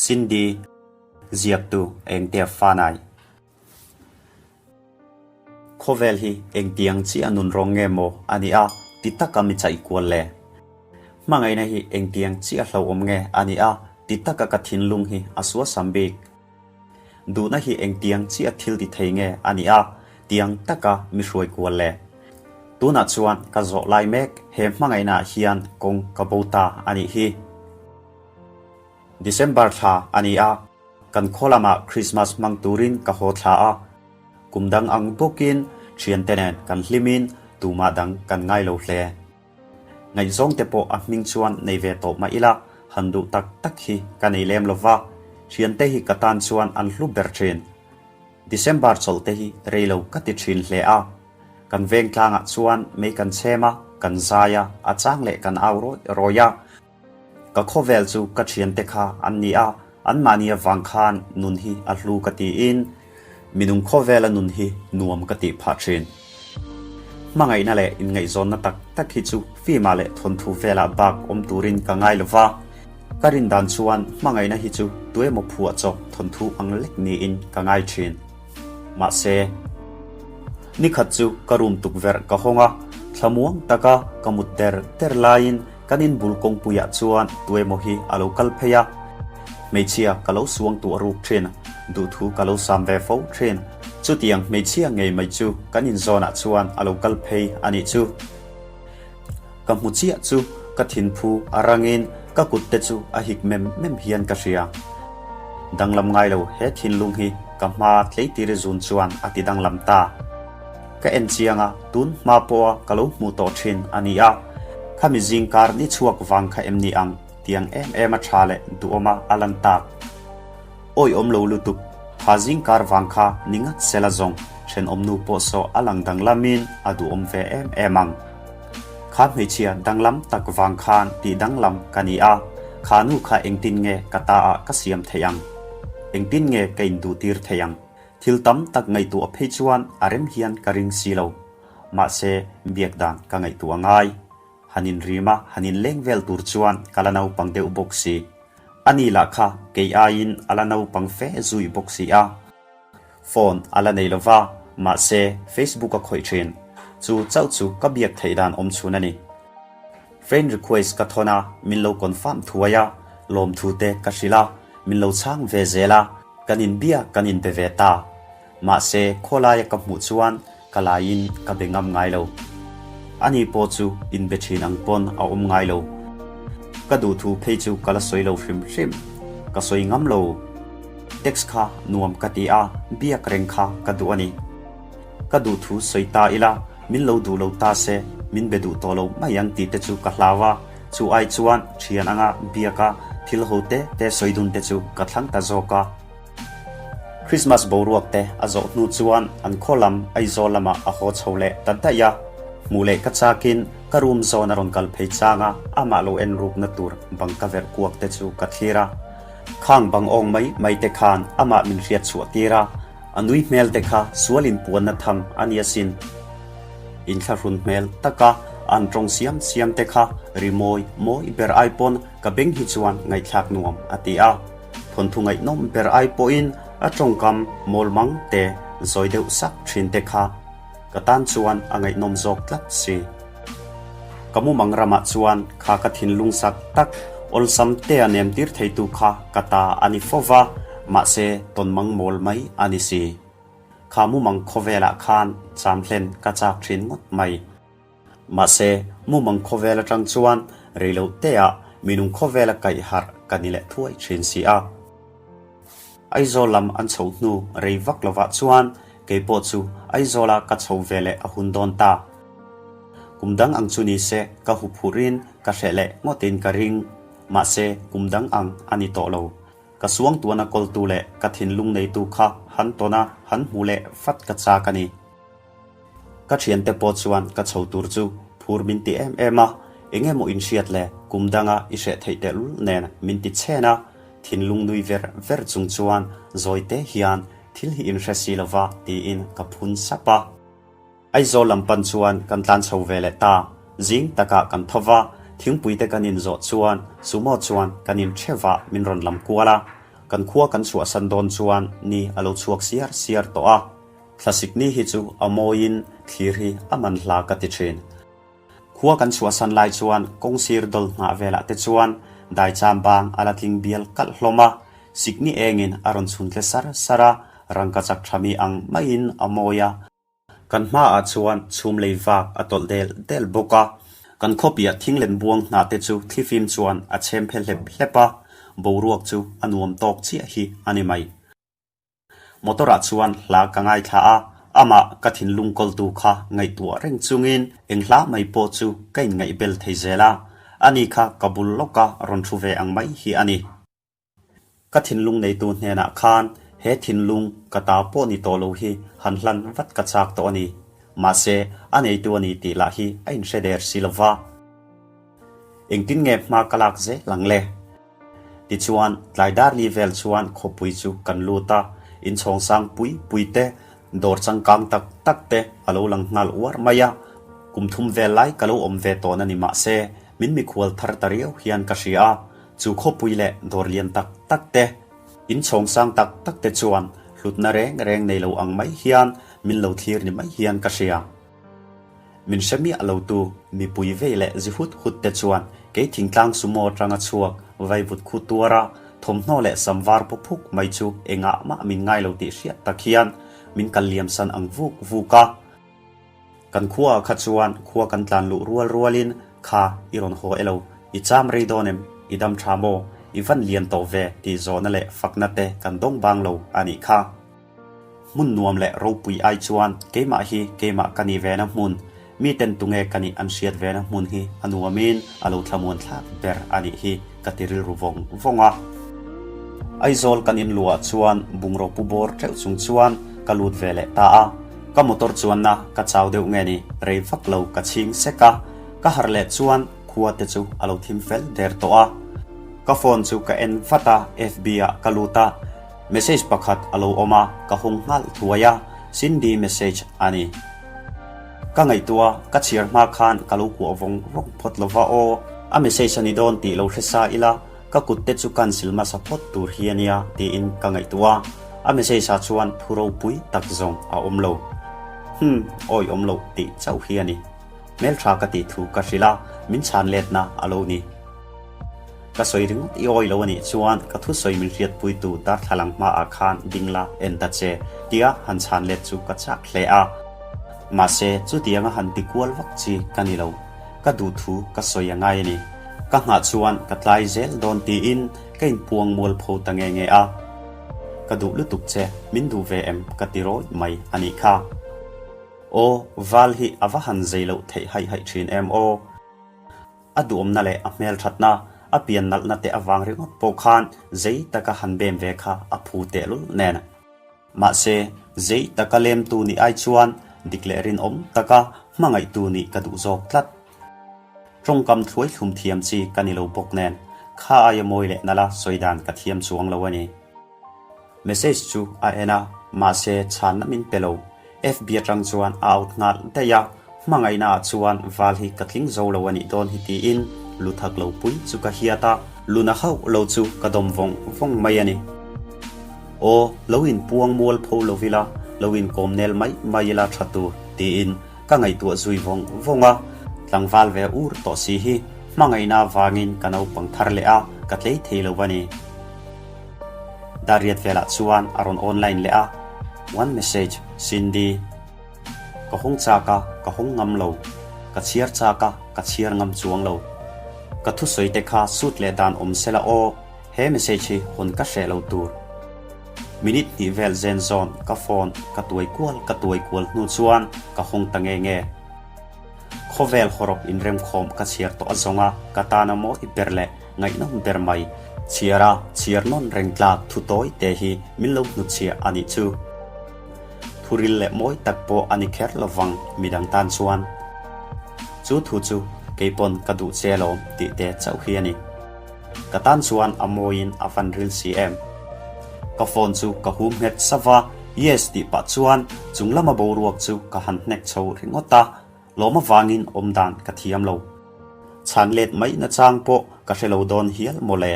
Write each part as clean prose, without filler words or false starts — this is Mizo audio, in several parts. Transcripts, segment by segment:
Cindy, Ziaktu Engtea Fanai. Khawvel hi engtiang chiah nun rawng nge maw a nih a ti taka mi chaih kual le? Hmangaihna hi engtiang chiah hlauhawm nge a nih a ti taka ka thinlung hi a suasam bik? Duhna hi engtiang chiah thil ti thei nge a nih a tiang taka mi hruai kual le? Tunah chuan ka zawh lai mek he hmangaihna ah hian kawng ka bo ta a nih hi. December thla a ni a, kan khaw lamah Christmas hmang turin ka haw thla a. Kum dang ang bawkin thiante nen kan hlimin tumah dang kan ngai lo hle. Ngaihzawng te pawh a hming chuan nei ve tawh mah ila, han duh tak tak hi ka nei lem lo va, thiante hi ka tan chuan an hlu ber thin. December chawlh te hi rei lo ka ti thin hle a. Kan veng tlangah chuan mei kan chhem a, kan zai a, a chang leh kan au rawih rawih a. Ka khawvel chu ka thiante kha an ni a, anmahni avang khan nun hi a hlu ka tiin minung khawvela nun hi nuam ka tih phah thin. Hmangaihna leh inngaihzawnna tak tak hi chu fimah leh thawnthu velah bak awm turin ka ngai lo va, ka rin dan chuan hmangaihna hi chu tuemaw phuah chawp thawnthu ang lek niin ka ngai thin. Mahse, nikhat chu ka room tukverh ka hawng a, thlamuang taka ka mut der der laiin kan inbul kawngpuiah chuan tuemaw hi a lo kal phei a. Hmeichhia ka lo suang tuah ruk thin, duhthu ka lo sam ve fo thin. Chutiang hmeichhia ngei mai chu kan inzawnah chuan a lo kal phei a nih chu. Ka hmu chiah chu ka thinphu a rangin ka kut te chu a hik mem mem hian ka hria. Danglam ngai lo he thinlung hi ka hma tleitiri zun chuan a ti danglam ta. Ka en chiang a, tun hma pawha ka lo hmuh tawh thin a ni a. Khami zingkar ni chhuak vang kha em ni ang tiang em em a tha leh duhawma a lan tak. Awi awm lo lutuk, tha zingkar vang kha ni ngat sela zawng thenawmnu pawh saw a lang danglamin a duhawm ve em em ang. Kha hmeichhia danglam tak vang khan tih danglam ka ni a, kha nu kha engtin nge ka ta ah ka siam theih ang? Engtin nge ka induhtir theih ang? Thil tam tak ngaihtuah phei chuan a rem hian ka ring si lo. Mahse, biak dan ka ngaihtuah ngai. Han inrim a, han inleng vel tur chuan ka la naupang deuh bawk si. Ani lah kha kei aiin a la naupang fe zui bawk si a. Phone a la nei lo va, mahse Facebook a khawih thin. Chu chauh chu ka biak theih dan awm chhun a ni. Friend request ka thawn a, min lo confirm thuai a, lawmthu te ka hrilh a, min lo chhang ve zel a, kan inbia kan inbe ve ta. Mahse khawlaia ka hmuh chuan ka laiin ka be ngam ngai lo. Ani pawh chu inbe thin ang pawn a awm ngai lo. Ka duhthu phei chu ka la sawi lo hrim hrim. Ka sawi ngam lo. Text kha nuam ka ti a, biak reng kha ka duh a ni. Ka duhthu sawi ta ila, min lo duh lo ta se, min be duh tawh lo mai ang tih te chu ka hlau a. Chu ai chuan thian anga biak a, thil ho te te sawi dun te chu ka thlang ta zawk a. Christmas boruak te a zawh hnu chuan an khaw lam Aizawl lamah a haw chho leh ta daih a. Hmuh leh ka chakin ka room zawn a rawn kal phei chang a, amah lo en rukna tur bang ka verh kuak te chu ka thlir a. Khang bang awng mai mai te khan amah min hriat chhuah tir a, a nui hmel te kha sual in puanna tham a ni asin. Inthlahrun hmel taka an tawng siam siam te kha rimawi mawi ber ai pawn ka beng hi chuan ngaihthlak nuam a ti a. Thawnthu ngaihnawm ber ai pawhin a tawngkam mawl mang te zawi deuh sak thin te kha ka tan chuan a ngaihnawm zawk tlat si. Ka mumang ramah chuan kha ka thinlung sak tak awlsam tea nem tir theitu kha ka ta a ni fo va, mahse tawnmang mawl mai a ni si. Kha mumang khawvelah khan cham hlen ka chak thin ngawt mai. Mahse, mumang khawvel atang chuan reilo teah minung khawvela kaih harh ka ni leh thuai thin si a. Aizawl lam an chhoh hnu rei vak lovah chuan keipawh chu Aizawla ka chho ve leh a hun dawn ta. Kum dang ang chu ni se ka huphurhin ka hreh leh ngawtin ka ring. Mahse, kum dang ang a ni tawh lo. Ka suangtuahna kawltu leh ka thinlung neitu kha han tawn a, han hmu leh vat ka chak a ni. Ka thiante pawh chuan ka chho tur chu phur min ti em em a, eng emaw in hriat le, kum danga i hreh theih tehlul nen min ti chhen a, thinlung nui ver ver chung chuan zawi te hian thil hi in hre si lova tiin ka phun sap a. Aizawl lam pan chuan kan tlan chho ve leh ta, zing takah kan tho va, thingpui te kan inzawh chuan sumo chuan kan in thevah min rawn lam kual a. Kan khua kan chhuahsan dawn chuan ni a lo chhuak siar siar tawh a, thlasik ni hi chu a mawiin thlir hi a man hla ka ti thin. Khua kan chhuahsan lai chuan kawng sir dawl nghah velah te chuan daicham bang a la tling bial kalh hlawm a, sikni engin a rawn chhun tle sar sar a, rangkachak tha mi ang maiin a mawi a. Kan hmaah chuan chhum lei vak a tawlh del del bawk a, kan khawpiah thinglen buang hnah te chu thlifim chuan a chhem phe hlep hlep a, boruak chu a nuam tawk chiah hi a ni mai. Motor ah chuan hla ka ngaithla a, amah ka thinlung kawltu kha ngaihtuah reng chungin eng hla mai pawh chu ka inngaihbel thei zel a, ani kha ka bul lawka rawn thu ve ang mai hi a ni. Ka thinlung neitu hnenah khan he thinlung ka ta pawh ni tawh lo hi han hlan vat ka chak tawh a ni. Mahse, a neitu a ni tih lah hi a inhre der si lo va. Engtin nge hma ka lak zel ang le? Tichuan, tlai dar li vel chuan khawpui chu kan lut a, inchhawng sang pui pui te, dawr changkang tak tak te a lo lang nghal uar mai a. Kum thum vel lai ka lo awm ve tawhna ni mahse, min mikhual thar ta riau hian ka hria a. Chu khawpui leh dawr lian tak tak te, inchhawng sang tak tak te chuan hlutna reng reng nei lo ang mai hian min lo thlir ni mai hian ka hria. Min hre miah lo tu mipui vei leh zi hut hut te chuan kei thingtlang sumo atanga chhuak vaivut khu tuara thawmhnaw leh sam var paw phuk mai chu engah mah min ngai lo tih hriat tak hian min kal liam san ang vuk vuk a. Kan khuaah kha chuan khua kan tlan luh rual rualin kha i rawn haw elo, i cham rei dawn em, i dam tha maw, i van lian tawh ve tih zawhna leh fakna te kan dawng bang lo a nih kha. Hmun nuam leh ropui ai chuan keimah hi keimah ka nih vena hmun, miten tunge ka nih an hriat vena hmun hi a nuamin a lo thlamuan thlak ber a nih hi ka ti rilru vawng vawng a. Aizawl kan inluah chuan bungraw pu bawr teuh chung chuan ka lut ve leh ta a. Ka motor chuanna ka chau deuh nge ni rei vak lo ka chhing sek a, ka harh leh chuan khua te chu a lo thim fel der tawh a. Ka phone chu ka en vat a, FB ah ka lut a, message pakhat a lo awm a, ka hawng nghal thuai a, Cindy message a ni. Ka ngaihtuah a, ka chhiar hma khan ka lo kuah vawng vawng phawt lo va aw, a message a ni dawn tih lo hre sa ila, Ka kut te chu cancel hmasa phawt tur hi a nia tiin ka ngaihtuah a, a message ah chuan thu ropui tak zawng a awm lo. Hmm, awi awm loh tih chauh hi a ni. Hmeltha ka tih thu ka hrilh a, min chhan letna a lo ni. Ka sawi ringawt i awi lo a nih chuan ka thusawi min hriatpuitu darthlalang hmaah khan ding la en ta che tia han chhan let chu ka chak hle a. Mahse, chutianga han ti kual vak chi ka ni lo. Ka duh thu ka sawi a ngai a ni. Ka nghah chuan ka tlai zel dawn tiin ka inpuang mual pho ta nge nge a. Ka duh lutuk che, min duh ve em ka ti rawih mai a nih kha. Aw, val hi a va han zei loh theih haih haih thin em aw. A duhawmna leh a hmelthatna, a pian nalhna te avang ringawt pawh khan zei taka han bem ve kha a phu tehlul nen. Mahse, zei taka lemtu nih ai chuan dik leh rinawm taka hmangaihtu nih ka duh zawk tlat. Tawngkam thluai thlum thiam chi ka ni lo bawk nen, kha aia mawi leh nala sawi dan ka thiam chuang lo a ni. Message chu a en a, mahse chhanna min pe lo. FB atang chuan a out nghal daih a, hmangaihna ah chuan val hi ka tling zo lo a nih dawn hi tiin lu thak lo pui chu ka hiat a, luna hauh lo chu ka dawm vawng vawng mai a ni. Aw, lo inpuang mual pho lo ila, lo inkawm nel mai mai ila tha tur tiin ka ngaihtuah zui vawng vawng a, tlangval ve ur tawh si hi hmangaihna avangin ka naupang thar leh a, ka tlei thei lo a ni. Dariat velah chuan a rawn online leh a, One message, Cindy. Ka hawng chak a, ka hawng ngam lo. Ka chhiar chak a, ka chhiar ngam chuang lo. Ka thusawi te kha sut leh dan awm sela aw, he message hi hawn ka hreh lo tur. Minute hnih vel zen zawn ka phone ka tuai kual ka tuai kual hnu chuan ka hawng ta nge nge. Khawvel hawrawp inremkhawm ka chhiar tawh a zawng a, ka tana mawi ber leh ngaihnawm ber mai. Chhiar a, chhiar nawn reng tlak thu tawi te hi min lo hnutchhiah a nih chu. Thuril leh mawi tak pawh a ni kher lovang midang tan chuan. Chu thu chu keipawn ka duh che alawm tih te chauh hi a ni. Ka tan chuan a mawiin a van ril si em. Ka phone chu ka hum nghet sava, Yes tih pah chuan chung lama boruak chu ka han hnek chho ringawt a, lawm avangin awm dan ka thiam lo. Chhan let mai nachang pawh ka hre lo dawn hial mawle.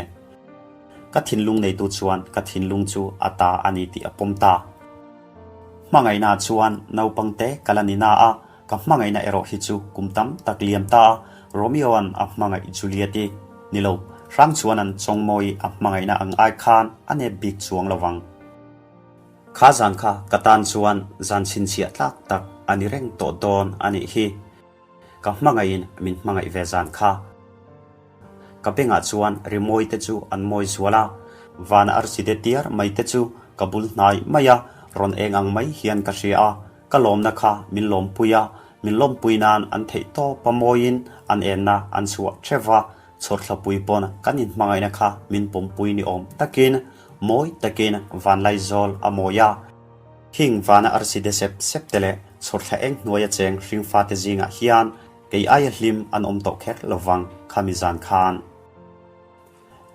Ka thinlung neitu chuan ka thinlung chu a ta a ni tih a pawm ta. Hmangaihna chuan naupang te ka la ni na a, ka hmangaihna erawh hi chu kum tam tak liam ta a, Romeo-a'n a hmangaih Juliet-i ni lo, Hrangchuana'n Chawngmawii a hmangaihna ang ai khan a nep bik chuang lo vang. Kha zan kha ka tan chuan zan chhinchhiah tlak tak a ni reng tawh dawn a nih hi. Ka hmangaihin min hmangaih ve zan kha. Ka bengah chuan rimawi te chu an mawi zual a, van arsi de tiar mai te chu ka bul hnai mai a, rawn eng ang mai hian ka hria a, ka lawmna kha min lawmpui a, min lawmpui nan an theih tawp a mawiin an enna an chhuah theuh va, chhawrthlapui pawn kan inhmangaihna kha min pawmpui ni awm takin mawi takin vanlaizawl a mawi a. Hing vana arsi de sep sep te leh chhawrthla eng hnuaia cheng hringfate zingah hian kei aia hlim an awm tawh kher lo vang khami zan khan.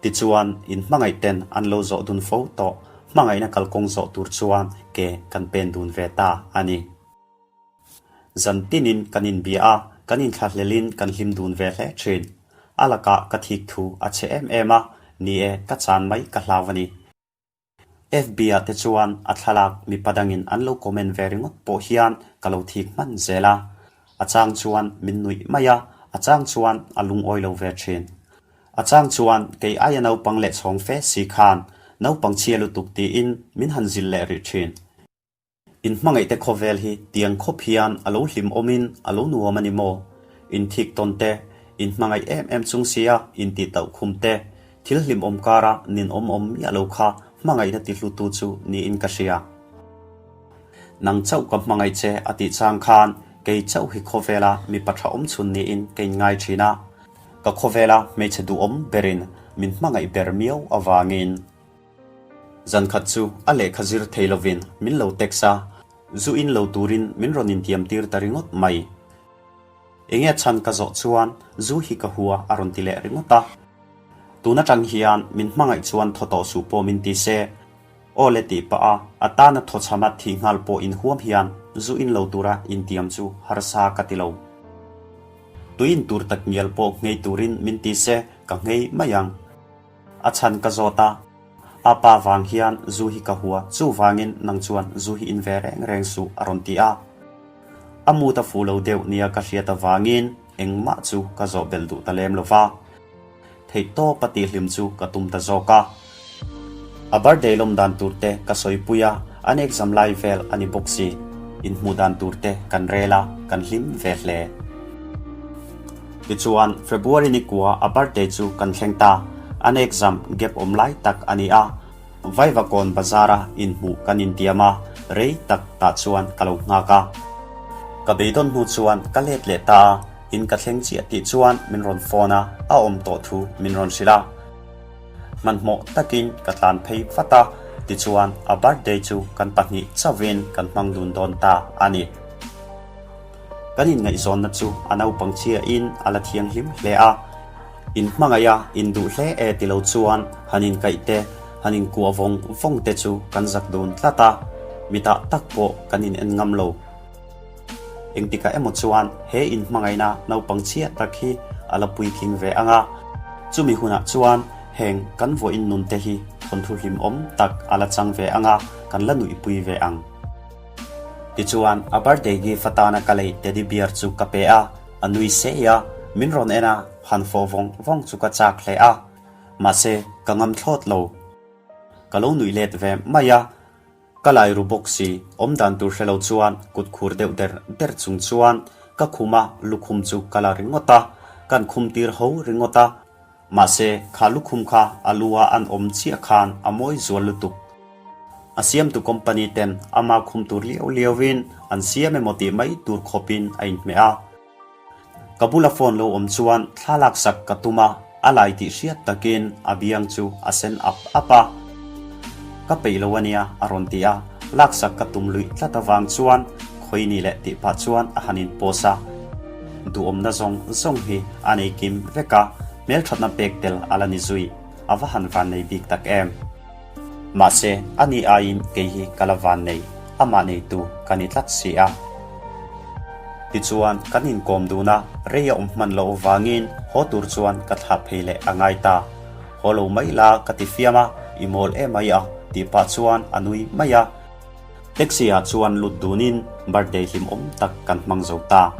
Tichuan, in hmangaih ten an lo zawh dun fo tawh, hmangaihna kalkawng zawh tur chuan ke kan pen dun ve ta a ni. Zan tinin kan inbia a, kan inthlahlelin kan hlim dun ve hle thin. A lakah ka thik thu a chhe em em a, ni e, ka chan mai ka hlau a ni. FB-ah te chuan a thlalak mipa dangin an lo comment ve ringawt pawh hian ka lo thik hman zel a. A chang chuan min nuih mai a, a chang chuan a lungawi lo ve thin. A chang chuan kei aia naupang leh chhawng fe si khan naupang chhia lutuk tiin min han zilh leh rih thin. In hmangaihte khawvel hi tiang khawp hian a lo hlim awmin a lo nuam a ni maw? In thik tawn te, in hmangaih em em chung sia in tih tauh khum te, thil hlim awm kara nin awm awm miah lo kha hmangaihna ti hlutu chu niin ka hria. Nang chauh ka hmangaih che a tih chang khan kei chauh hi khawvela mipa tha awm chhun niin ka inngai thin a. Ka khawvela hmeichhe duhawm berin min hmangaih ber miau avangin. Zan khat chu a lehkha zir thei lovin min lo text a, zu in lo turin min rawn intiam tir ta ringawt mai. Enge chhan ka zawh chuan zu hi ka hua a rawn ti leh ringawt a. Tun atang hian min hmangaih chuan thaw tawh suh pawh min ti se. Aw le tih pah a, a tana thaw chhama thih nghal pawh inhuam hian zu in lo tura intiam chu harsa ka ti lo. Tui in tur tak ngial pawh nghei turin min ti se ka nghei mai ang. A chhan ka zawt a, A pa vang hian zu hi ka hua, chuvangin nang chuan zu hi in ve reng reng suh a rawn ti a. A mut a fuh lo deuh nia ka hriat avangin engmah chu ka zawh belh duh ta lem lo va. Theihtawp a tihhlim chu ka tum ta zawk a. A birthday lawm dan tur te ka sawipui a, an exam lai vel a ni bawk si. Inhmuh dan tur te kan rel a, kan hlim ve hle. Tichuan, February ni kua a birthday chu kan thleng ta. An exam gap awm lai tak a ni a, Vaivakawn bazar a inhmuh kan intiam a, rei tak tah chuan ka lo nghak a. Ka beidawn hnu chuan ka let leh ta a, in ka thleng chiah tih chuan min rawn phone a, a awm tawh thu min rawn hrilh a. Hmanhmawh takin ka tlan phei vat a, tichuan a birthday chu kan pahnih chauhin kan hmang dun dawn ta a ni. Kan inngaihzawnna chu a naupang chiahin a la thianghlim hle a, inhmangaih a induh hle e ti lo chuan han inkaih te, han inkuah vawng vawng te chu kan zak dun tlat a, mitah tak pawh kan in en ngam lo. Engtikah emaw chuan he inhmangaihna naupang chhia tak hi a la puitling ve ang a, chumi hunah chuan heng kan vawiin nun te hi thawnthu hlimawm tak a la chang ve ang a, kan la nuihpui ve ang. Tichuan a birthday gift atana ka lei teddy bear chu ka pe a, a nui sei a, min rawn en a, han fawh vawng vawng chu ka chak hle a, mahse ka ngam thlawt lo. Ka lo nuih let ve mai a, Ka lai ru bawk si, awm dan tur hre lo chuan kut khur deuh der der chung chuan ka khum a lukhum chu ka la ringawt a, kan khum tir ho ringawt a, mahse kha lukhum kha a lu a an awm chiah khan a mawi zual lutuk. A siamtu company ten ama khum tur liau liau in an siam emaw tih mai tur khawp in a inhmeh a. Ka bula phone lo awm chuan thla laksak ka tum a, a lai tih hriat takin a biang chu a sen ap ap a. Ka peih lo ania a rawn ti a, laksak ka tum luih tlat avang chuan khawi ni leh tih pah chuan a han in post a. Duhawmna zawng zawng hi a nei kim vek a, hmelthatna pek tel a la ni zui, a va han vannei bik tak em. Mahse, a ni aiin kei hi ka la vannei, amah neitu ka ni tlat si a. Tichuan, kan inkawm dun a, rei a awm hman loh vangin haw tur chuan ka thlah phei leh a ngai ta. Haw lo mai la ka ti fiam a, i mawl emai a tih pah chuan a nui mai a. Taxi ah chuan lut dunin birthday hlimawm tak kan hmang zo ta.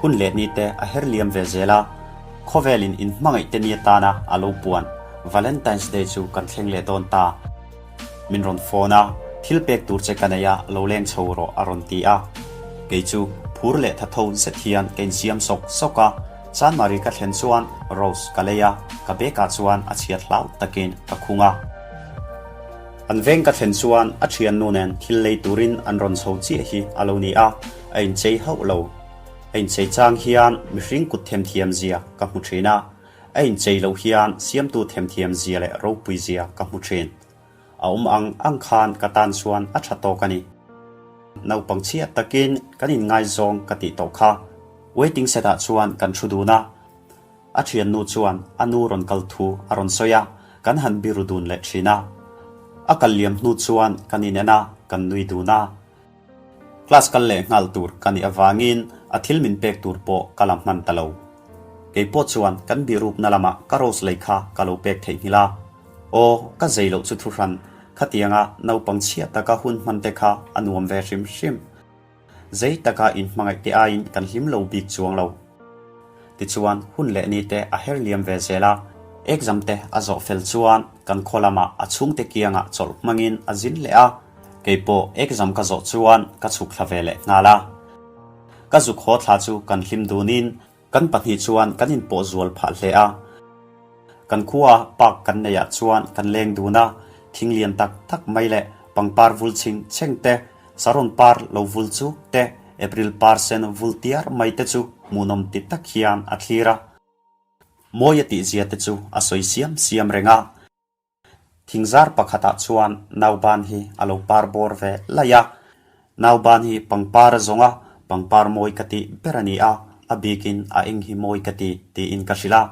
Hun leh ni te a her liam ve zel a, khawvelin inhmangaih te ni atana a lo puan Valentine's Day chu kan thleng leh dawn ta. Min rawn phone a, thil pek tur che ka nei a, lo leng chho rawh a rawn ti a. Kei chu phur leh tha tho zet hian ka insiam sawk sawk a, Chanmari ka thlen chuan Rose ka lei a, ka bag ah chuan a chhiat hlau takin ka khung a. An veng ka thlen chuan a thiannu nen thil lei turin an rawn chho chiah hi a lo ni a, a inchei hauh lo. A inchei chang hian mihring kut themthiam zia ka hmu thin a, a inchei loh hian siamtu themthiam zia leh ropui zia ka hmu thin. A awm ang ang khan ka tan chuan a tha tawk a ni. Naupang chhiat takin kan inngaizawng ka tih tawh kha. Waiting set ah chuan kan thu dun a. A thiannu chuan a nu rawn kal thu a rawn sawi a, kan han biru dun leh thin a. A kal liam hnu chuan kan inen a, kan nui dun a. Class kal leh nghal tur ka nih avangin a thil min pek tur pawh ka la hman ta lo. Kei pawh chuan kan birupna lamah ka rose lei kha ka lo pek theihnghilh a. Aw, ka zei loh chu thuhran, khatianga naupang chhia taka hun hman te kha a nuam ve hrim hrim. Zei taka inhmangaih te aiin kan hlim lo bik chuang lo. Tichuan, hun leh ni te a her liam ve zel a, exam te a zawh fel chuan kan khaw lamah a chhungte kiangah chawlh hmangin a zin leh a, kei pawh exam ka zawh chuan ka chhuk thla ve leh nghal a. Ka zuk haw thla chu kan hlim dunin Kan pahnih chuan kan inpawh zual phah hle a. Kan khua park kan neihah chuan kan leng dun a, thing lian tak tak mai leh pangpar vul chhing chheng te, saron par lo vul chuk te, April par sen vul tiar mai te chu hmuhnawm ti tak hian a thlir a. Mawi a tihzia te chu a sawi siam siam reng a. Thingzar pakhatah chuan nauban hi a lo par bawr ve laih a, nauban hi pangpar a zawng a, pangpar mawi ka tih ber a ni a, a bikin a eng hi mawi ka ti tiin ka hrilh a.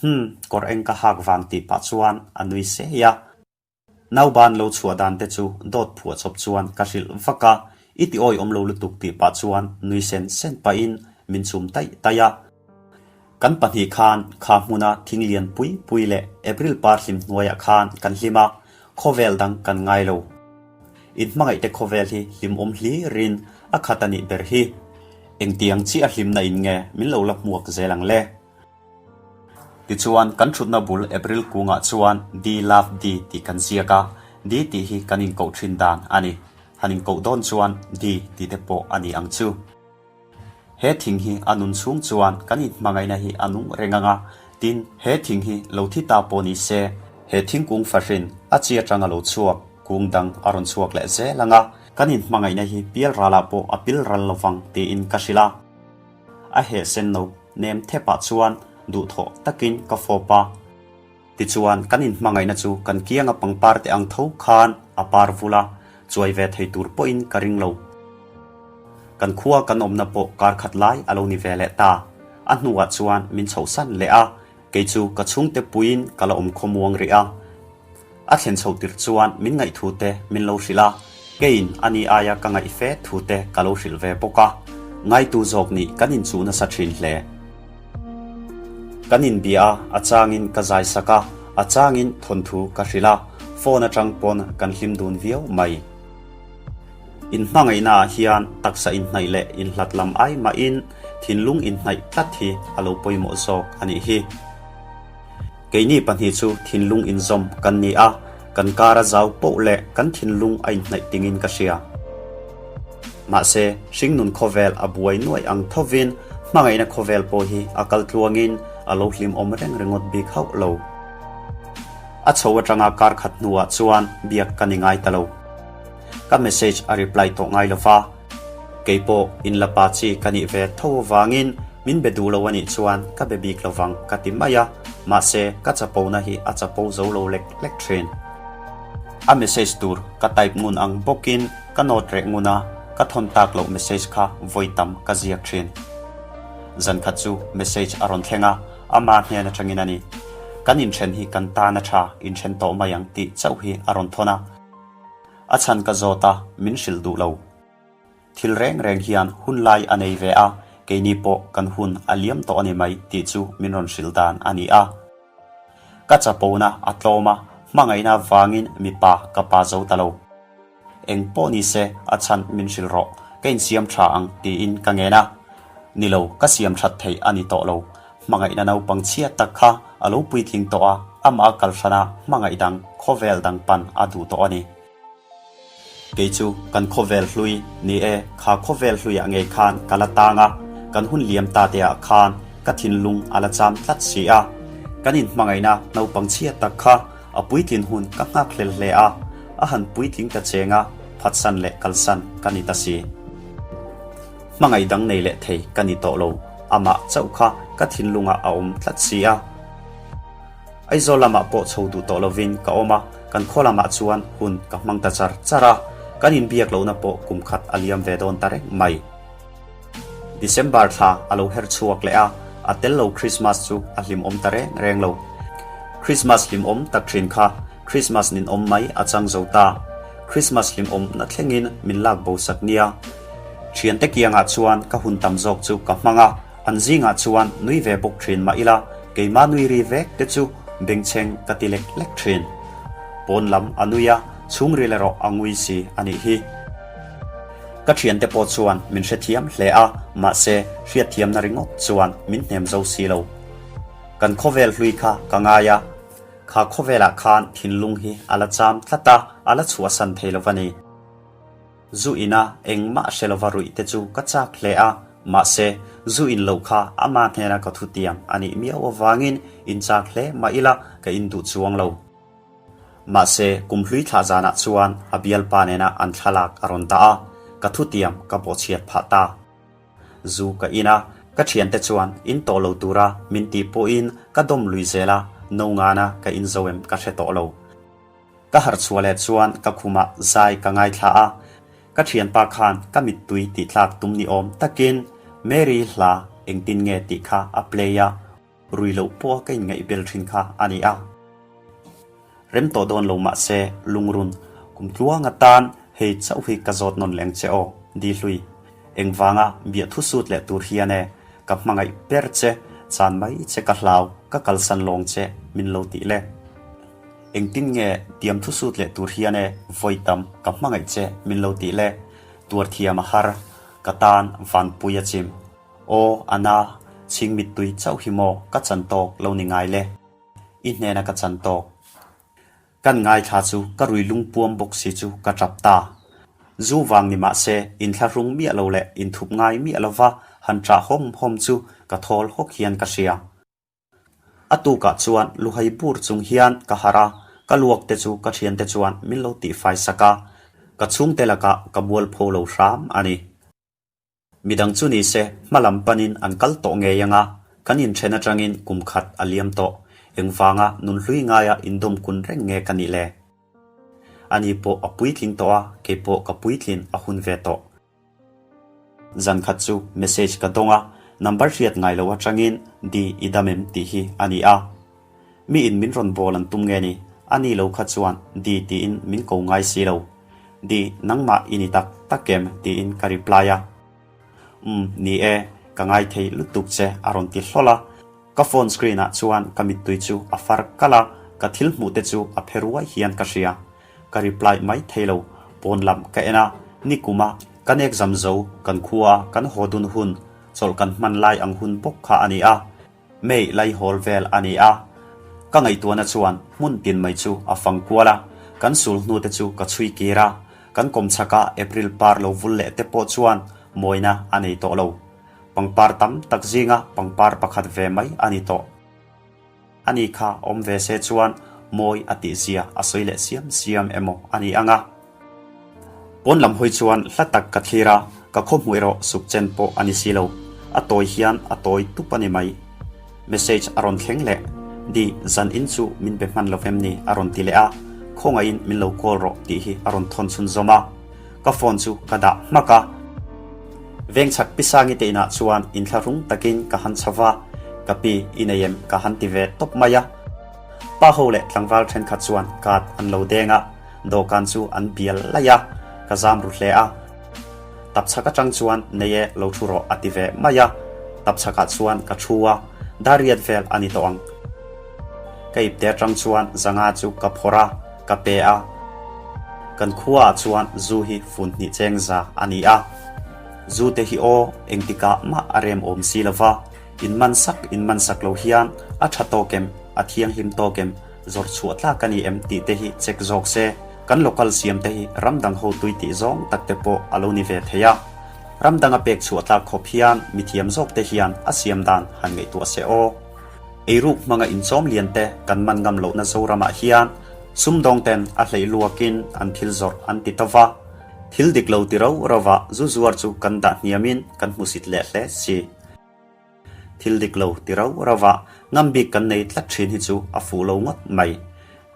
Hum, kawr eng ka hak vang tih pah chuan a nui sei a. Nauban lo chhuah dan te chu dawt phuah chawp chuan ka hrilh vak a, i ti awihawm lo lutuk tih pah chuan nui sen sen pahin min chum taih taih a. Kan pahnih khan kha hmuna thing lian pui pui leh April par hlim hnuaiah khan kan hlim a, khawvel dang kan ngai lo. Inhmangaihte khawvel hi hlimawm hlirin a khat a nih ber hi. Engtiang chiah hlimna in nge min lo la hmuak zel ang le? Tichuan, kan thutna bul April kungah chuan Di love Di tih kan ziak a, Di tih hi kan inkoh thin dan a ni. Han inkoh dawn chuan Di tih te pawh a ni ang chu. He thing hi a nun chhung chuan kan inhmangaihna hi a nung reng ang a, tin, he thing hi lo thi ta pawh ni se, he thingkung fahrin a chi atanga lo chhuak kung dang a rawn chhuak leh zel ang a, kan inhmangaihna hi pial ralah pawh a pil ral lo vang tiin ka hrilh a. A heh sen no nem thepah chuan duhthawh takin ka fawp a. Tichuan, kan inhmangaihna chu kan kianga pangpar te ang tho khan a par vul a, chuai ve thei tur pawhin ka ring lo. Kan khua kan awmna pawh kar khat lai a lo ni ve leh ta. A hnuah chuan min chhohsan leh a, kei chu ka chhungte puiin ka la awm khawmuang rih a. A thlen chho tirh chuan min ngaih thu te min lo hrilh a, keiin a ni aia ka ngaih fe thu te ka lo hrilh ve bawk a, ngaitu zawk nih kan inchuh nasa thin hle. Kan inbia a, a changin ka zai sak a, a changin thawnthu ka hrilh a, phone atang pawn kan hlim dun viau mai. Inhmangaihna ah hian taksa inhnaih leh inhlat lam ai mahin thinlung inhnaih tlat hi a lo pawimawh zawk a nih hi. Keini pahnih chu thinlung inzawm kan ni a, kan kar a zau poh leh kan thinlung a inhnaih tingin ka hria. Mahse, hringnun khawvel a buai nuaih ang thovin hmangaihna khawvel pawh hi a kal tluangin a lo hlimawm reng ringawt bik hauh lo. A chho atanga kar khat hnuah chuan biak ka ni ngai ta lo. Ka message a reply tawh ngai lo va. Kei pawh in la pa chi ka nih ve tho avangin min be duh lo a nih chuan ka be bik lo vang ka ti mai a, mahse ka chapona hi a chapo zo lo lek lek thin. A message tur ka type ngun ang bawkin ka note reh ngun a, ka thawn tak loh message kha vawi tam ka ziak thin. Zan khat chu message a rawn thleng a, ama hnen atangin a ni. Kan inthen hi kan tan a tha, inthen tawh mai ang tih chauh hi a rawn thawn a. A chhan ka zawt a, min hrilh duh lo. Thil reng reng hian hun lai a nei ve a, keini pawh kan hun a liam tawh a ni mai tih chu min rawn hrilh dan a ni a. Ka chapona a tlawm a, hmangaihna vangin mipa ka pa zo ta lo. Eng pawh ni se a chhan min hrilh rawh, ka insiam tha ang tiin ka ngen a. Ni lo, ka siam that theih a ni tawh lo. Hmangaihna naupang chhia tak kha a lo puitling tawh a, amah kal hrana hmangaih dang khawvel dang pan a duh tawh a ni. Kei chu kan khawvel hlui, ni e, kha khawvel hluiah ngei khan ka la tang a, kan hun liam ta te ah khan ka thinlung a la cham tlat si a. Kan inhmangaihna naupang chhia tak kha a puitlin hun ka nghak hlel hle a, a han puitling ta cheng a, phatsan leh kalsan ka ni ta si. Hmangaih dang nei leh thei ka ni tawh lo, amah chauh kha ka thinlungah a awm tlat si a. Aizawl lamah pawh chho duh tawh lovin ka awm a, kan khaw lamah chuan hun ka hmang ta char char a, kan inbiak lohna pawh kum khat a liam ve dawn ta reng mai. December thla a lo her chhuak leh a, a tel lo Christmas chu a hlimawm ta reng reng lo. Christmas hlimawm tak thin kha Christmas ninawm mai a chang zo ta. Christmas hlimawm na thlengin min lak bo sak nia. Thiante kiangah chuan ka hun tam zawk chu ka hmang a, an zingah chuan nui ve bawk thin mah ila, keimah nui ri vek te chu bengchheng ka ti lek lek thin. Pawn lam a nui a, chhungril erawh a ngui si a nih hi. Ka thiante pawh chuan min hrethiam hle a, mahse hriatthiamna ringawt chuan min hnem zo si lo. Kan khawvel hlui kha ka ngai a, kha khawvelah khan thinlung hi a la cham tlat a, a la chhuahsan thei lo va ni. Zu ina engmah hre lova ruih te chu ka chak hle a, mahse zu in loh kha ama hnena ka thutiam a nih miau avangin in chak hle mah ila ka in duh chuang lo. Mahse kum hlui thlah zanah chuan a bialpa nena an thlalak a rawn dah a, ka thutiam ka bawhchhiat phah ta. Zu ka in a, ka thiante chuan in tawh lo tura min tih pawhin ka dawm lui zel a, no ngana ka in zo em ka hre tawh lo. Ka harh chhuah leh chuan ka khumah zai ka ngaithla a, ka thianpa khan ka mittui tih tlak tum ni awm takin Mary hla engtin nge tih kha a play a, rui loh pawha ka inngaihbel thin kha a ni a. Rem tawh dawn lo mah se lungrun kum tluang atan hei chauh hi ka zawt nawn leng che aw, Di Hlui. Engvanga biahthu sut leh tur hian e, ka hmangaih ber che, chan mai che ka hlau, ka kalsan lawng che min lo tih le. Engtin nge tiam thu sut leh tur hian e vawi tam ka hmangaih che min lo tih le, tuar thiam a har, ka tan vanpui a chim. Aw, a na, chhing mittui chauh hi maw ka chan tawk lo ni ngai le. I hnena ka chan tawk. Kan ngaithla chu ka rui lungpuam bawk si chu ka tap ta. Zu vang ni mah se inthlahrung miah lo leh inthup ngai miah lova han ṭah hawm hawm chu ka thawl hawk hian ka hria. A tukah chuan luhai bur chung hian ka harh a, ka luak te chu ka thiante chuan min lo tihfai sak a, ka chhungte lakah ka mualpho lo hram a ni. Midang chu ni se hma lam panin an kal tawh ngei ang a, kan inthen atangin kum khat a liam tawh. Engvanga nunhlui ngaia indawm kun reng nge ka nih le? Ani pawh a puitling tawh a, keipawh ka puitlin a hun ve tawh. Zan khat chu message ka dawng a, number hriat ngai lo atangin Di i dam em tih hi a ni a. Mi in min rawn bawl an tum nge ni? A ni lo kha chuan Di tiin min ko ngai si lo. Di nangmah i ni tak tak em tiin ka reply a. Umm ni e, ka ngai thei lutuk che a rawn ti hlawl a. Ka phone screen ah chuan ka mittui chu a far kalh a, ka thil hmuh te chu a phe ruai hian ka hria. Ka reply mai thei lo, pawn lam ka en a, nikuma kan exam zo kan khua kan haw dun hun, chawlh kan hman lai ang hun bawk kha a ni a, May lai hawl vel a ni a. Ka ngaihtuahna chuan hmun tin mai chu a fang kual a, kan sul hnu te chu ka chhui kir a, kan kawmchhaka April par lo vul leh te pawh chuan mawina a nei tawh lo. Pangpar tam tak zinga pangpar pakhat ve mai a ni tawh. Ani kha awm ve se chuan mawi a tih zia a sawi leh siam siam emaw a ni ang a. Pawn lam hawi chuan hla tak ka thlir a, ka khaw hmuh erawh suk chen pawh a ni si lo. A tawi hian a tawi tup a ni mai. Message a rawn thleng leh, Di, zan in chu min be hman lo vem ni a rawn ti leh a, khawngaihin min lo call rawh tih hi a rawn thawn chhun zawm a. Ka phone chu ka dah hmak a. Vengchhak Pisangi te inah chuan inthlahrung takin ka han chho va, ka pi i nei em ka han ti ve tawp mai a. Pa ho leh tlangval thenkhat chuan card an lo deng a, dawhkan chu an bial laih a, ka zam ru hle a. Tapchhak atang chuan nei e lo thu rawh a ti ve mai a, tapchhakah chuan ka thu a, dar riat vel a ni tawh ang. Ka ipte atang chuan zanga chu ka phawrh a, ka pe a. Kan khua ah chuan zu hi fun hnih cheng za a ni a. Zu te hi aw engtikah mah a rem awm si lo va, in man sak in man sak lo hian a tha tawk em, a thianghlim tawk em, zawrh chhuah tlak a ni em tih te hi check zawk se, kan local siam te hi ram dang ho tui tih zawng tak te pawh a lo ni ve thei a. Ram danga pek chhuah tlak khawp hian mithiam zawk te hian a siam dan han ngaihtuah se aw. Eiruk hmanga inchawm lian te kan man ngam lohna Zoramah hian sumdawng ten a hleih luakin an thil zawrh an ti ta va. Thil dik lo ti ro rova zu zuar chu kan dah hniamin kan hmusit leh hle si. Thil dik lo ti ro rova ngam bik kan nei tlat thin hi chu a fuh lo ngawt mai.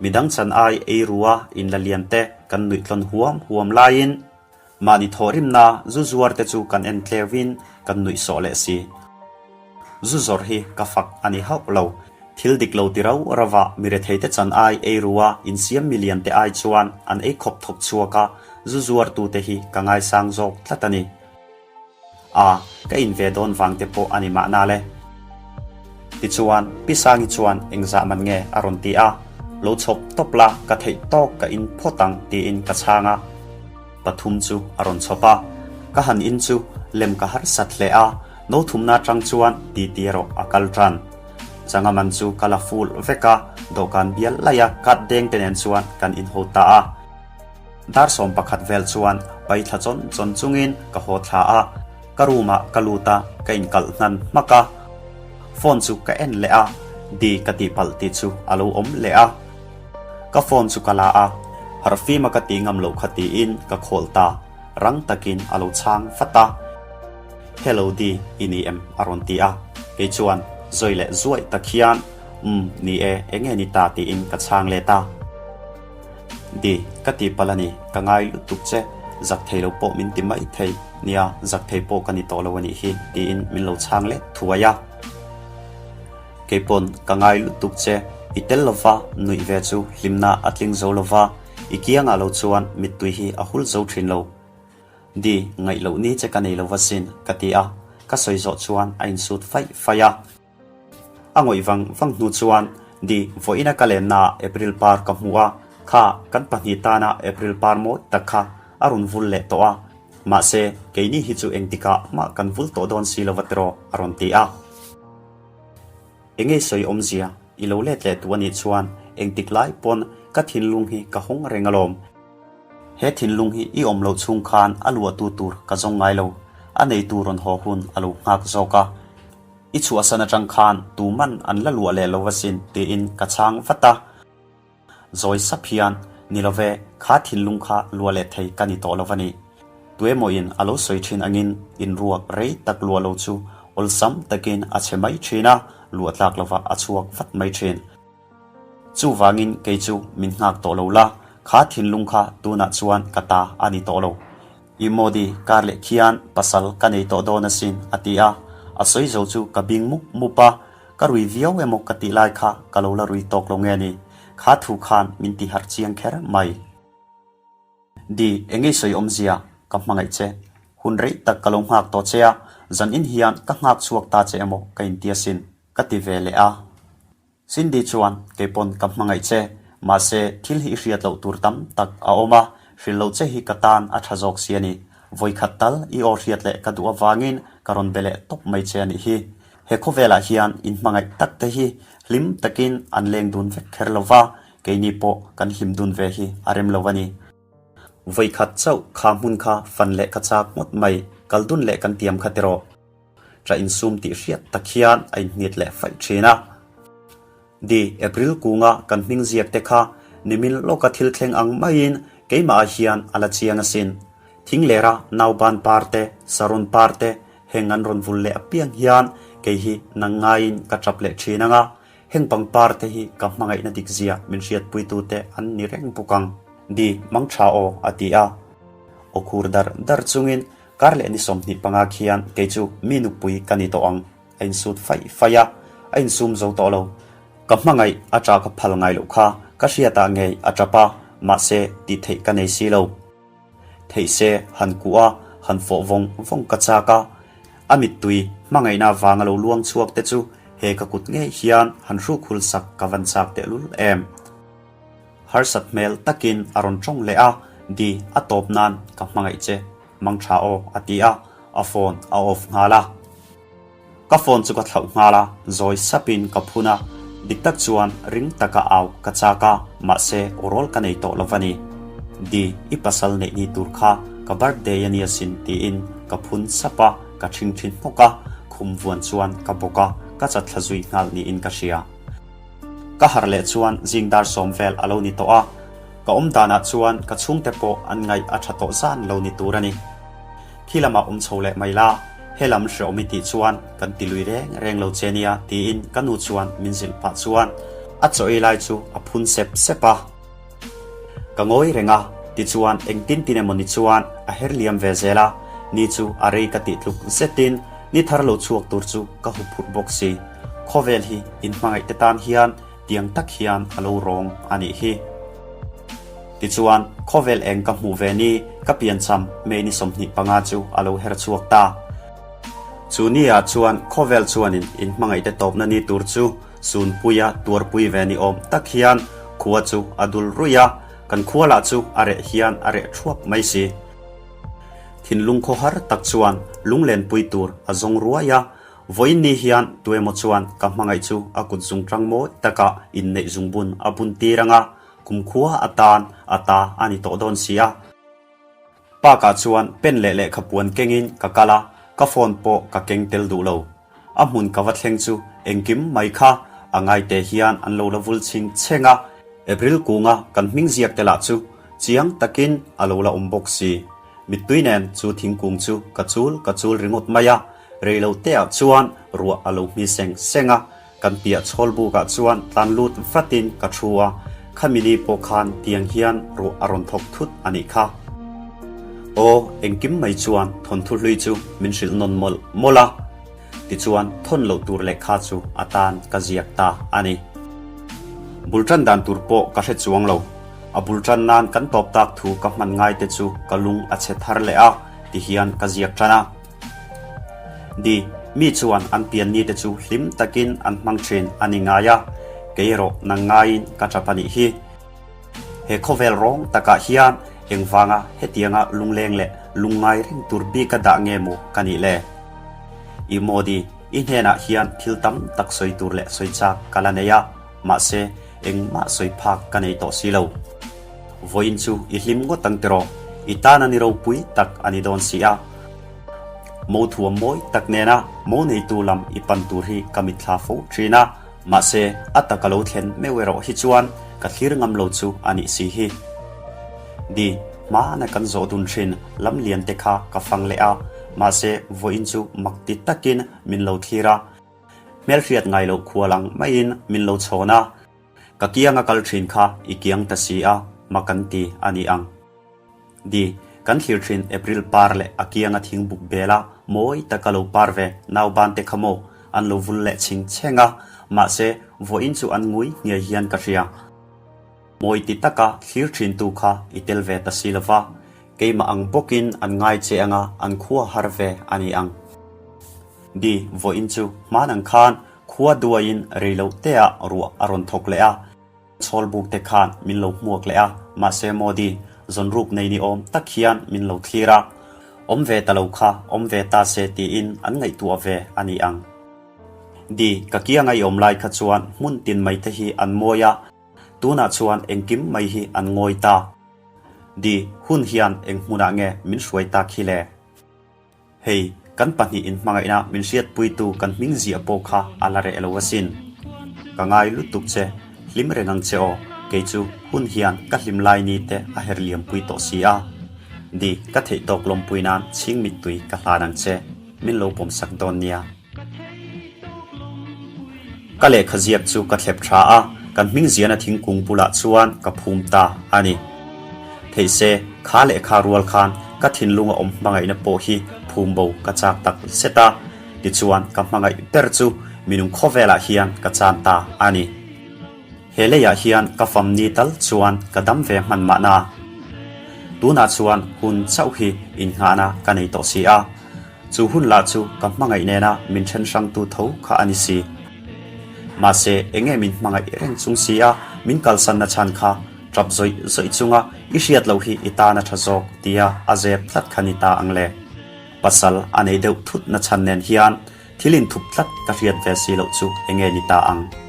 Midang chan ai eirua inla lian te kan nuih tlawn huam huam laiin Mahni thawhrimna zu zuar te chu kan en tleuhin kan nuih sawh leh si. Zu zawrh hi ka fak a ni hauh lo. Thil dik lo ti rau rauah mi retheite chan ai ei rua insiam milian te ai chuan an ei khawp thawk chhuak a, zu zuartute hi ka ngaisang zawk tlat a ni. A, ka in ve dawn vang te pawh a ni mahna le. Tichuan, Pi Sangi chuan engzah man nge a rawn ti a, Lo chhawp tawp la, ka theih tawk ka in phawt ang tiin ka chhang a. Pathum chu a rawn chhawp a, ka han in chu lem ka harsat hle a, no thumna atang chuan titi erawh a kal tan. Changa man chu ka la ful vek a, dawhkan bial laia kat deng te nen chuan kan inho ta a. Dar 11 vel chuan pai thla chawn chawn chungin ka haw thla a, ka room ah ka lut a, ka inkalh hnan hmak a. Phone chu ka en leh a, Di ka tih palh tih chu a lo awm leh a. Ka phone chu ka la a, harhfima ka tih ngam loh kha tiin ka khawl ta, rang takin a lo chhang vat a. Hello Di, i ni em? a rawn ti a, kei chuan zawi leh zuaih tak hian Umm, ni e, enge ni ta tiin ka chhang let a. Di, ka ti palh a ni, ka ngai lutuk che, zak thei lo pawh min ti mai thei, nia, zak thei pawh ka ni tawh lo a nih hi, tiin min lo chhang let thuai a. Keipawn ka ngai lutuk che, i tel lova nuih ve chu hlimna a tling zo lova, i kiangah lo chuan mittui hi a hul zo thin lo. Di, ngaih loh ni che ka nei lova sin, ka ti a, ka sawi zawh chuan a insut faih faih a. A ngawih vang vang hnu chuan Di vawiina ka lennaah April par ka hmu a, kha kan pahnih tana April par mawi tak kha a rawn vul leh tawh a, mahse keini hi chu engtikah mah kan vul tawh dawn si lova tiraw a rawn ti a. Engei sawi awmzia i lo let leh tu anih chuan engtik lai pawn ka thinlung hi ka hawng reng alawm. He thinlung hi i awm loh chhung khan a luahtu tur ka zawng ngai lo, a neitu rawn haw hun a lo nghak zawk a. I chhuahsan atang khan tuman an la luah leh lo asin tiin ka chhang vat a. Zawi sap hian, Ni lo ve, kha thinlung kha luah leh thei ka ni tawh lo a ni. Tuemawin a lo sawi thin angin inruak rei tak luah lo chu awlsam takin a chhe mai thin a, luah tlak lovah a chhuak vat mai thin. Chuvangin kei chu min nghak tawh lo la, kha thinlung kha tunah chuan ka ta a ni tawh lo. I Modi kar leh khian pasal ka nei tawh dawn asin a ti a, a sawi zo chu ka bing mup mup a, ka rui viau emaw ka tih lai kha ka lo la rui tawk lo nge ni, kha thu khan min ti harh chiang kher mai. Di, engei sawi awmzia ka hmangaih che, hun rei tak ka lo nghak tawh che a, zan in hian ka nghak chhuak ta che emaw ka inti asin ka ti ve leh a. Cindy chuan, Keipawn ka hmangaih che, mahse thil hi i hriat loh tur tam tak a awm a, hrilh loh che hi ka tan a tha zawk si a ni. Vawikhat tal i aw hriat leh ka duh avangin ka rawn be leh tawp mai che a nih hi. He khawvelah hian in hmangaih tak te hi hlim takin an leng dun vek kher lo va, keini pawh kan hlim dun ve hi a rem lo a ni. Vawikhat chauh kha hmun kha fan leh ka chak ngawt mai, kal dun leh kan tiam kha tiraw. Ṭah insum tih hriat tak hian a inhnit leh faih ṭhin a. Di, April kunga kan hming ziak te kha nimin lawka thil thleng ang maiin keimah ah hian a la chiang asin. Thinglera nauban par te, saron par te heng an rawn vul leh apiang hian kei hi nang ngaiin ka ṭap leh ṭhin ang a, heng pangpar te hi ka hmangaihna dik zia min hriatpuitu te an ni reng bawk ang. Di, Mangṭha aw a ti a. Aw khur dar dar chungin Kar leh ni 25 khian kei chu mi nupui ka ni tawh ang, a insut faih faih a, a insum zo tawh lo. Ka hmangaih a ṭah ka phal ngai loh kha ka hriatah ngei a ṭap a, mahse tih theih ka nei si lo. Theih se han kuh a, han fawh vawng vawng ka chak a, a mittui hmangaihna vanga lo luang chhuak te chu. He ka kut ngei hian han hruk hul sak ka van chak tehlul em. Harsat hmel takin a rawn tawng leh a, Di, a tawp nan ka hmangaih che, mang tha aw, a ti a, a phone a off nghal a. Ka phone chu ka thlauh nghal a, zawi sapin ka phun a, dik tak chuan ring taka au ka chak a, mahse awrawl ka nei tawh lo va ni. Di, i pasal neih ni tur kha ka birthday a nia sin tiin ka phun sap a, ka thing thin hnawk a, khum vuan chuan ka bawk a, ka chatthla zui nghal niin ka hria. Ka harh leh chuan zing dar sawm vel a lo ni tawh a, ka awm danah chuan ka chhungte pawh an ngaih a tha tawh zan lo ni tur a ni. Khi lamah awm chho leh mai la, he lam hreawm i tih chuan kan ti lui reng reng lo che nia tiin ka nu chuan min zilh pah chuan a chaw ei lai chu a phun sep sep a. Ka ngawi reng a, tichuan engtin tin emaw ni chuan a her liam ve zel a, ni chu a rei ka tih tluk zetin ni thar lo chhuak tur chu ka huphurh bawk si. Khawvel hi inhmangaih te tan hian tiang tak hian a lo rawng a nih hi. Tichuan, khawvel eng ka hmuh ve ni ka piancham May ni 25 chu a lo her chhuak ta. Chu ni ah chuan khawvel chuanin inhmangaih te tawpna ni tur chu Sunpuia tuarpui ve ni awm tak hian khua chu a dul ruih a, kan khua lah chu a reh hian a reh thuap mai si. Thinlung khawhar tak chuan lunglenpui tur a zawng ruai a, Vawiin ni hian tuemaw chuan ka hmangaih chu a kut zung tang mawi takah inneih zungbun a bun tir ang a, kumkhua atan a ta a ni tawh dawn si a. Park ah chuan pen leh lehkha puan kengin ka kal a, ka phone pawh ka keng tel duh lo. A hmun ka va thleng chu engkim mai kha a ngaite hian an lo la vul chhing chheng a, April kunga kan hming ziak te lah chu chiang takin a lo la awm bawk si. Mittui nen chu thingkung chu ka chul ka chul ringawt mai a, Rei lo te ah chuan ruah a lo hmi seng seng a, kan piah chhawl buk ah chuan tlan lut vat in ka thu a, khami ni pawh khan tiang hian ruah a rawn thawk thut a nih kha. Aw, engkim mai chuan thawnthu hlui chu min hrilh nawn mawlh mawlh a, tichuan thawn loh tur lehkha chu a tan ka ziak ta a ni. Bul tan dan tur pawh ka hre chuang lo, a bul tan nan kan tawp tak thu ka hman ngai te chu ka lung a chhe thar leh a, tihian ka ziak tan a. Di, Mi chuan an pianni te chu hlim takin an hmang thin a ni ngai a, kei erawh nang ngaiin ka tap a nih hi. He khawvel rawng takah hian engvanga hetianga lungleng leh lungngai reng tur bika dah nge maw ka nih le? I Modi, i hnenah hian thil tam tak sawi tur leh sawi chak ka la nei a, mahse engmah sawi phak ka nei tawh si lo. Vawiin chu i hlim ngawt ang tiraw? I tan a ni ropui tak a ni dawn si a. Mo thuam mawi tak nena mo neitu lam i pan tur hi ka mitthla fo thin a, mahse a taka lo thlen meuh erawh hi chuan ka thlir ngam lo chu a nih si hi. Di, hmana kan zawh dun thin lam lian te kha ka fang leh a, mahse vawiin chu mak ti takin min lo thlir a, hmelhriat ngai loh khual ang maiin min lo chhawn a. Ka kiang a kal thin kha i kiang ta si a, ma kan ti a ni ang. Di, kan thlir thin April par leh a kianga thing buk bela mawi taka lo par ve nauban te kha maw an lo vul leh chhing chheng a, mahse vawiin chu an ngui nghiai hian ka hria. Mawi ti taka thlir thin tu kha i tel ve ta si lova, keimah ang bawkin an ngai che anga an khua har ve a ni ang. Di, vawiin chu hman ang khan Khua duaiin rei loh teah ruah a rawn thawk leh a, chhawl buk te khan min lo hmuak leh a, mahse Modi, zawnruk nei ni awm tak hian min lo thlir a, awm ve ta lo kha awm ve ta se tiin an ngaihtuah ve a ni ang. Di, ka kianga i awm lai kha chuan hmun tin mai te hi an mawi a, tunah chuan engkim mai hi an ngawi ta. Di, hun hian eng hmunah nge min hruai tak hi le? Hei, kan pahnih inhmangaihna min hriatpuitu kan hming ziah pawh kha a la reh lo asin. Ka ngai lutuk che, hlim reng ang che aw, kei chu hun hian ka hlim lai ni te a her liampui tawh si a. Di, ka theih tawk lawmpui nan chhing mittui ka hlan ang che, min lo pawmsak dawn nia. Ka lehkha ziak chu ka thlep tha a, kan hming ziahna thingkung bulah chuan ka phum ta a ni. Theih se, kha lehkha rual khan ka thinlunga awm hmangaihna pawh hi phum bo ka chak tak zet a, tichuan ka hmangaih ber chu minung khawvelah hian ka chan ta a ni. He leiah hian ka famni tal chuan ka dam ve hman mahna. Tunah chuan hun chauh hi innghahna ka nei tawh si a. Chu hun lah chu ka hmangaih nena min then hrangtu tho kha a ni si. Mahse, enge min hmangaih reng chung si a, min kalsan na chhan kha tap zawih zawih chunga i hriat loh hi i tan a tha zawk tia a zep tlat kha ni ta ang le. Pasal a nei deuh thut na chhan nen hian thil inthup tlat ka hriat ve si loh chu enge ni ta ang.